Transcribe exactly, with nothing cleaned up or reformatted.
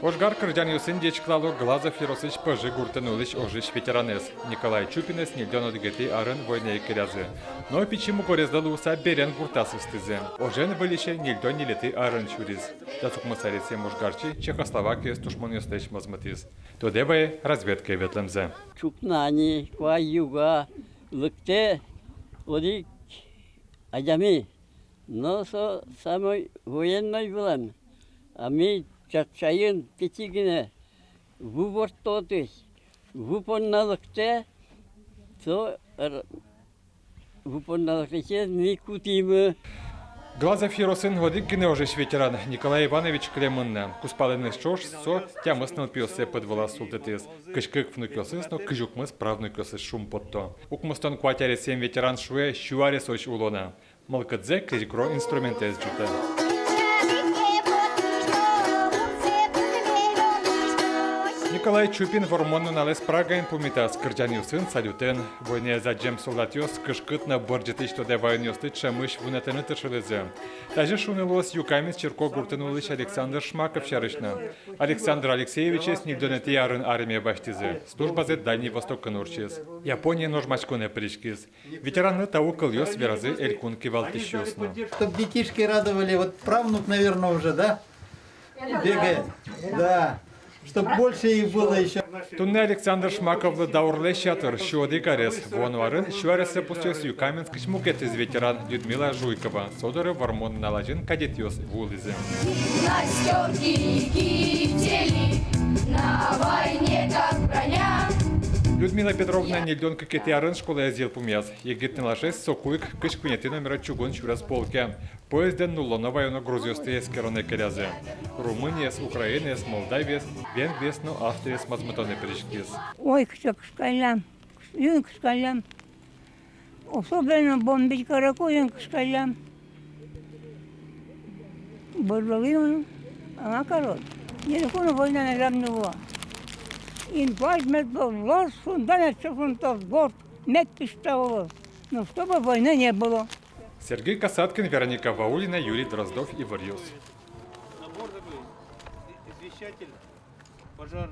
Ожгар кырӟанъёсын ӟечкылало Глазов ёросысь Пӧжы гуртын улӥсь ожысь ветеранэз. Николай Чупинэз ньыльдон одӥгетӥ арын войнае келязы. Но пичи мугорезлы луыса берен гуртаз ыстӥзы. Ожен выльысь ньыльдон ньылетӥ арын сюриз. Дас укмыс аресъем ожгарчи Чехословакиез тушмонъёслэсь мозмытӥз. Тодэ вае разведкае ветлэмзэ. Ӵукна ни куай юга лыктэ одӥг адями. Но со самой военной вылэм. А ми чатчаен пичи гинэ ву ворттотэсь, ву понна лыктэ, со р-, ву понна лыктӥсез ми кутӥмы. Глазов ёросын одӥг гинэ ожысь ветеран Николай Иванович кылемын на. Кузпалэныз ӵош со тямыс нылпиоссэ пыд вылаз султытӥз. Кызь кык внукъёсыз но кызь укмыс правнукъёсыз шумпотто. Укмыстон куать аресъем ветеран шуэ, сю аресозь уло на. Мылкыдзэ крезьгуро инструментэз ӝутэ. Николай Чупин Вормон нуналэз Прагаын пумитаз кырӟанъёсын, салютэн. Войнаез адӟем солдатъёс кышкыт но бӧрӟытӥсь тодэ ваёнъёсты ӵемысь вунэтыны тыршылӥзы. Тазьы шуыны луоз Юкаменск черкогуртын улӥсь Александр Шмаков сярысь но. Александр Алексеевичез ньыльдонэтӥ арын армие басьтӥзы. Службазэ Дальний Востокын ортчиз. Японие ножмаськонэ пыриськиз. Ветеранлы тау кылъёс веразы элькун кивалтӥсьёс но. Чтоб детишки радовали, вот правнук, наверное, уже, да? Бегает. Да. Чтоб больше их было ещё. Туннэ Александр Шмаковлы даурлэсь ятыр, сю одӥг арес. Вуоно арын сю арессэ пусъёз Юкаменскысь мукетыз ветеран Людмила Жуйкова. Со доры Вормон нунал азьын кадетъёс вуылӥзы. Гимнастёрки, кители, на войне как броня. Людмила Петровна ньыльдон кыкетӥ арын школаез йылпумъяз. Егит нылашез соку ик кызь куинетӥ номеро чугун сюрес полкэ. Поездэн нуллоно вайоно грузъёсты эскеронэ келязы. Румыниез, Украинаез, Молдавиез, Венгриез но Австриез мозмытонэ пыриськиз. Ой, кыӵе кышкаллям, кыӵе кышкаллям. Особенно бомбить каре ке, озьы ик кышкаллям. Бӧрдылӥм, а карод. Нырысь но война милям но луэ. Инвалид мед луоз, шунда мед шунтоз, горд мед пишталоз. Но чтобы войны не было. Сергей Касаткин, Вероника Ваулина, Юрий Дроздов, «Иворъёс». Набор такой, извещатель, пожар.